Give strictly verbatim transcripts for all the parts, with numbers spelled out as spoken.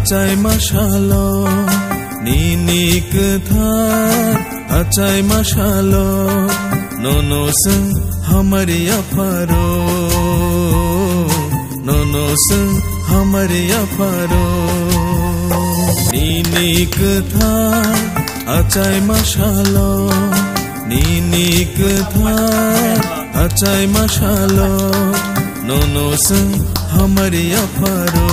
Achai masalo, nini kwthar, achai masalo, nono swng hamari apharo, nono swng hamari apharo. Nini kwthar, achai masalo, nini kwthar, achai masalo, nono swng hamari apharo,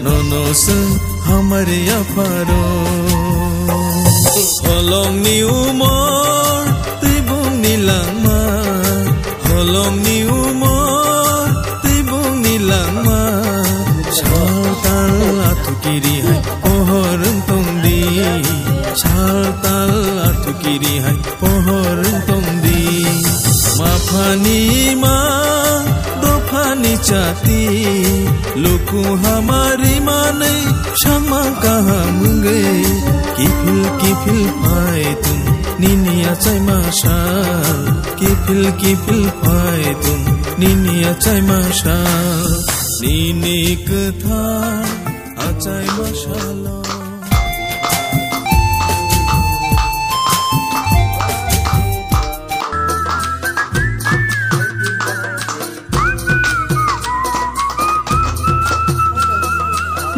nono swng hamari apharo. Holongni umor, twi bungni langma, holongni umor, twi bungni langma. Saltal athukiri hai pohor wng tongdi, saltal athukiri hai pohor wng tongdi. Maphani ma, dophani chati, luku hamari manwi, sangma kaham wngwi. Kiphil kiphil phai tong, nini achai masal. Kiphil kiphil phai tong, nini achai masal. Nini kwthar achai masalo.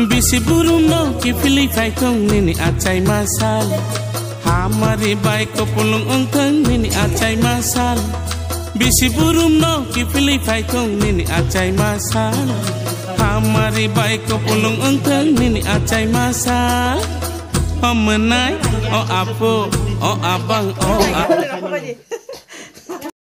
Bisi burum no kiphilwi phai tong nini achai masal. Hamari bai kopulung wng thang nini achai masal. Bisi burum no kiphilwi phai tong nini achai masal. Hamari bai kopulung wng thang nini achai masal. O mwnai, o apo, o abang, o a-